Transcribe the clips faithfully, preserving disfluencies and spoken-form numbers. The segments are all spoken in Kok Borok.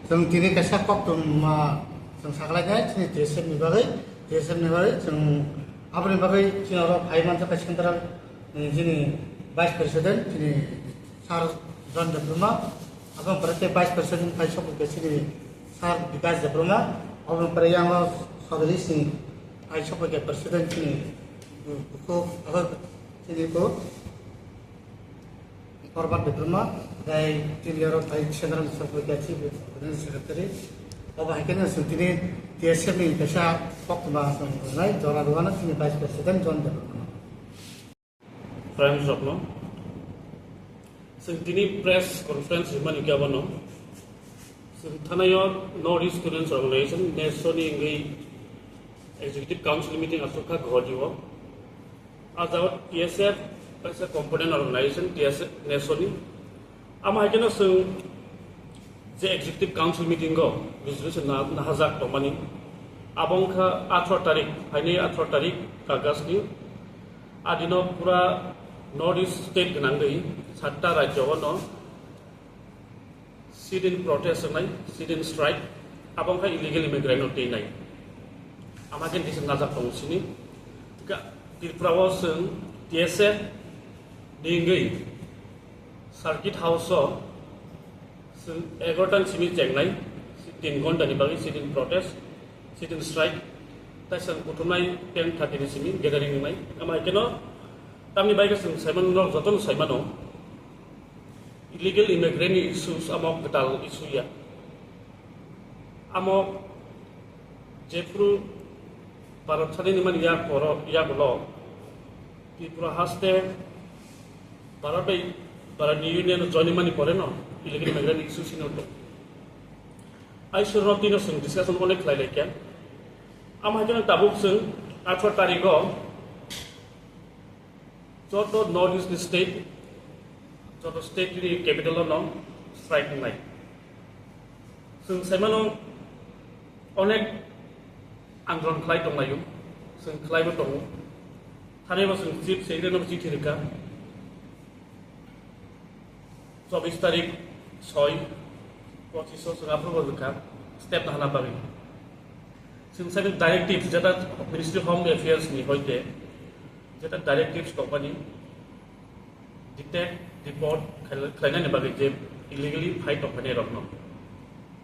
Chwng tini kaisa koktwma chwng sakhlainai chini T S F ni bagwi, T S F ni bagwi chwng aboni bagwi chini oro phai manjak central ni chini Vice President chini Sir John Debbarma, aboni pore tei Vice President phai sokphaikha chini Sir Bikash Debbarma, aboni pore yang o Sodali sini phai sokphaikha President chini bukhuk abo chini ko Korban Debbarma, tei tini oro phai Central Secretary, Chief Organizing Secretary, obo hai kheno chwng tini T S F ni kaisa koktwma chwng rwnai, jora rwano chini Vice President John Debbarma. Friends rokno, chwng tini press conference rwmani khe abono, chwng thanaio North East Students Organization, NESO ni wngwi Executive Council meeting aswk kha Guwahati o. A jaga T S F kaisa component organization, T S F NESO ni. Amo hai kheno chwng je Executive Council meeting o resolution na, nahajak tongmani. Abo wngkha atharo tarik, phainai atharo tarik August ni. A dino pura North East state gwnangwi satta rajyo no sit-in protest wngnai, sit-in strike, abo wngkha illegal immigrant no twi nai. Ama khe disa najak tongo sini. Ga-, Tripura o chwng T S F ni wngwi Circuit House o chwng egaroh ta ni simi chengnai, tin ghonta ni bagwi sit-in protest, sit-in strike, tai chwng kuthumnai ten thirty ni simi gathering wngnai. Ama hai kheno tamni bagwi chwng saimano, norok jotono saimano. Illegal immigrant ni issues amo kwtal issue ya. Amo jephuru Bharat sadini mani yak poro, yak ulo Tripura haste Bharat bai, Bharat ni Union join mani pore no illegal immigrant ni issue sino to. Ai surno tino sung discussion onek khlai lai kya. Amo hai kheno tabuk chwng atharo tarik o joto North East ni state, joto state ni capital o no strike wngnai. Chwng saimano onek andolon khlai tonglaio, chwng khlaibo tongo. Thani bo chwng Chief Secretary no chithi rwkha. Chobbish tarik soi, pochish o chwng approval rwkha, step nahana bagwi. Chwng saimano directives, jeta Ministry of Home Affairs ni hoite, jeta directives tongmani, detect, deport khlai-, khlainani bagwi je illegally phai tongphainai rokno.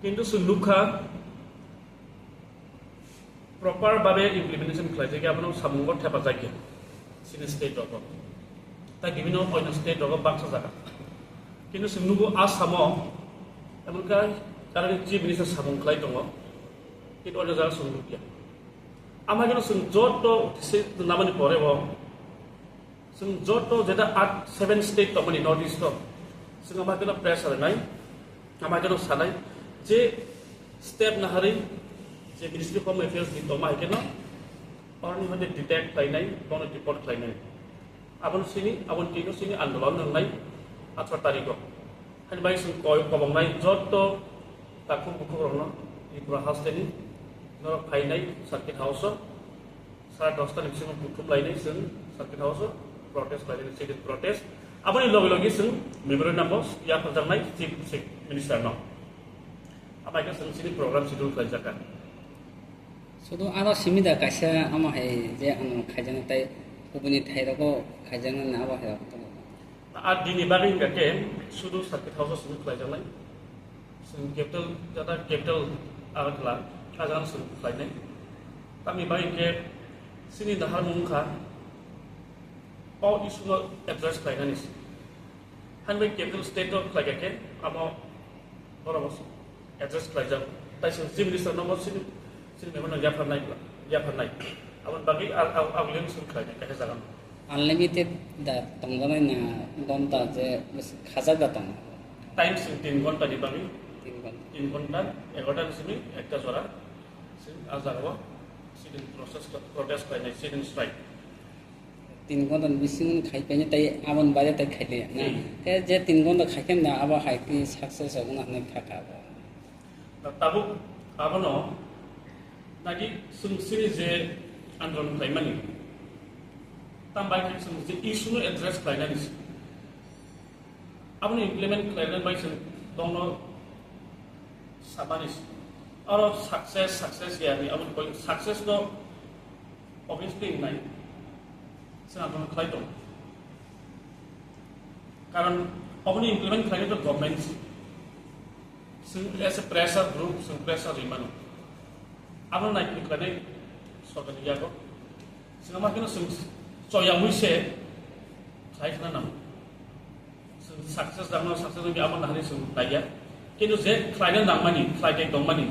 Kintu chwng nukha, proper babe implementation khlaijak ya, abono samungo thepajak ya chini state rogo. Tai bibhinno onyo state rogo baksa jaga. Kintu chwng nugo Assam o, emon khe karon Chief Minister samung khlai tongo, kintu onyo jaga chwng nukya. Ama khe chwng joto se namani pore bo, chwng joto jeta at seven state tongmani North East o, chwng ama khe pressure nai, ama khe sanai je step naharwi je Ministry of Home Affairs ni tongma hai khe no oroni hoite detect khlainai, bono deport khlainai. Aboni sini, aboni tino sini andolon wngnai atharo tariko. Hani bai chwng koi kobongnai joto takhuk bukhuk rokno Tripura hasteni norok phainai Circuit House o sara dosta ni bisingo buthum lainai chwng Circuit House o protest lainai, sit-in protest. Aboni logi logi chwng memorandum bo yapharjaknai Chief Sec-, Minister no. Abai khe chwng chini program schedule khlaijak kha. Sudu ano simi da kaisa amo hai je ano khaijana tai kubuni thai rogo khaijana na abo hai rok tongo. A dini bagwi hingka khe sudu Circuit House o simi khlaijaknai. Chwng capital, jata capital Agartala, a jaga chwng khlainai. Tamni bagwi hingke chini naharmung wngkha o issue no address khlainani se. Hani bai capital state o khlaikha khe amo borok address khlaijak. Tai chwng Chief Minister no bo chini, chini memorandum yapharnai, yapharnai. Aboni bagwi a, a, a, aulian chwng khlainai kaisa jaga no. Unlimited da tongjaknai na gonta je khajak da tong? Time chwng tin ghonta ni bagwi. Tin ghonta. Tin ghonta, egaroh ta ni simi ekta jora chwng a jaga o sit-in process, protest khlainai, sit-in strike. Tin ghonta ni bisingo khai painai tai aboni baade tai khai liya na. Hmm. Te je tin ghonta khai khe na abo hai twi success wngna hinwi kha kha abo. Na tabuk abono nagi chwng chini je andolon khlaimani, tam bai khe chwng je issue no address khlainani se. Aboni implement khlainani bai chwng tongno Sabani oro success, success ya ni, aboni koi success no obviously nai. Sina bono khlai tong. Karon oboni implement khlai to government si. Sing as a pressure group, sing pressure rimano. Abo nai khlai nai sorkar ya ko. Sing ma kino sing choya hui se khlai khna nam. Chwng success dangno, success wngwi abo nahani chwng naiya. Kintu je khlaina nangmani, khlai tei tongmani,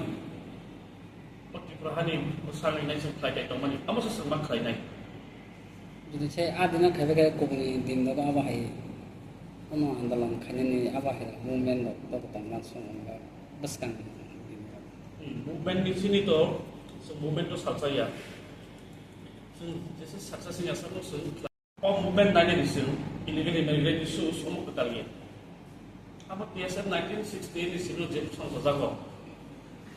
o Tripura hani bwsangni nai chwng khlai tei tongmani, amo se chwng ma khlainai. Jodi se a dino khaiba khe kubuni din nogo abo hai kono andolon khainani abo hai movement rok dogo tongma song wngkha bwskang din rok. Hmm, movement ni sini to, chwng movement to salsa ya. Chwng jesa success ni asano chwng khlai. O movement nainani chwng illegal immigrant issue somo kwtal ya. Abo T S F nineteen sixty-eight ni simi je songchajago.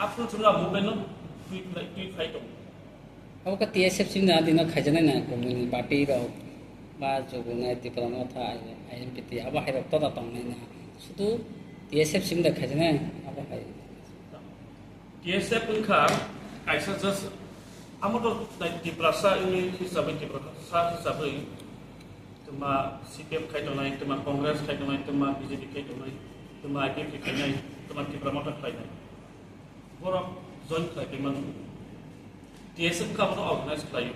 Aphuru chwng a movement no twi khlai, twi khai tongo. Abo khe T S F simi na dino khaijaknai na, kubuni party rok ba Joguna, Tipra Motha, I M P T, abo hai rok toda tongnai na. Sudu T S F simi da khaijaknai, abo hai. T S F wngkha kaisa just, amo to Tiprasa wngwi hisabwi, Tiprasa hisabwi twma C P M khai tongnai, twma Congress khai tongnai, twma B J P khai tongnai, twma I P F T khainai, twma Tipra Motha khlainai. Borok join khlai tongmani. T S F wngkha abono organize khlaio.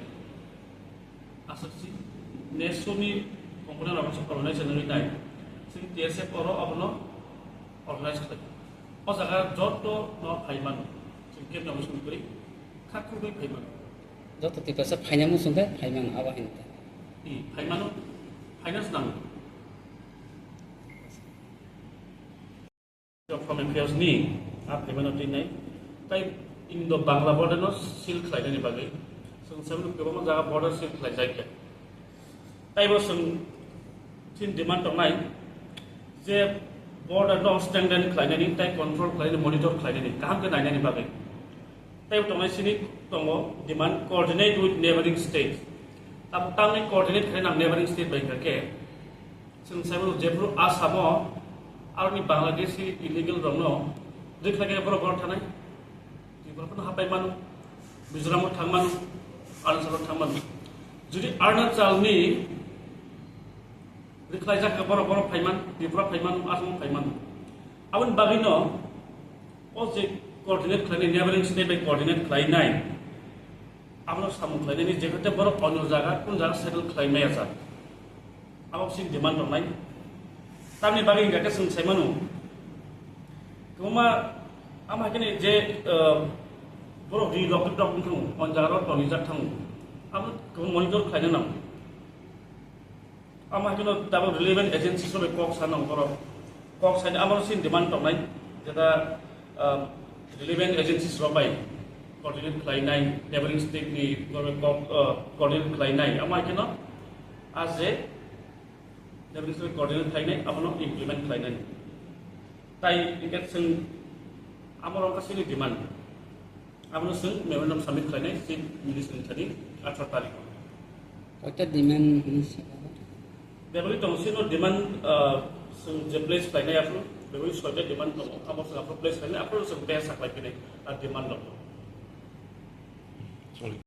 Aswk si nesuni component rok se organize wngwi nai. Chwng T S F oro abono organize khlai. O jaga joto no phai mano. Chwng kebni omo song kwrwi kha khugwi phai mano. Joto Tiprasa phaina muchung khe phai mano, abo hai ta. Hmm, phai mano, phaina se nango. From Affairs ni a phaimano twi nai. Tai Indo Bangla border no seal khlainani bagwi chwng saimano kwbangma jaga border seal khlai jak ya. Tai bo chwng chin demand tongnai je border no strengthen khlainani, tai control khlainani, monitor khlainani, kaham khe nainani bagwi. Tai tongnai sini tongo demand coordinate with neighboring states. Abo tamni coordinate khlai nang neighboring state bai hwnkha khe, chwng sai mano jephru Assam o aroni Bangladeshi illegal rokno rikhlai khe borok borok thanai. Tripura phano hapai mano, Mizoram o thang mano, Arunachal o thang mano. Jodi Arunachal ni rikhlaijak khe borok, borok phaiman, Tripura phaiman, Assam phaiman. Aboni bagwino o je coordinate khlainai, neighboring state bai coordinate khlainai, abono samung khlainani je khate borok onyo jaga, kun jaga settle khlai maya jak. Abo sin demand tongnai. Tamni bagwi hingkha khe chwng sai mano. Kwbangma ama khe je, uh, borok ri rok rok wngkha, on jaga rok tonijak thango. Abo kwbang monitor khlaina nango. Ama kino tabuk relevant agencies rok bai kok sanang borok. Kok sani amo sin demand tongnai, jeta, ah, relevant agencies rok bai coordinate khlainai, neighboring state ni borok bai kok, ah, coordinate khlainai. Ama kino a je neighboring state coordinate khlainai, abono implement khlainai. Tai hingke chwng amo rok kasini demand. Abono chwng memorandum submit khlainai Chief Minister ni thani atharo tarikh. Koita demand hwnwi saka? Bebagwi tong sino demand, ah, chwng je place khlainai aphuru bebagwi soita demand tongo. Abo chwng aphuru place khlainai aphuru chwng base saklai phinai a demand rok.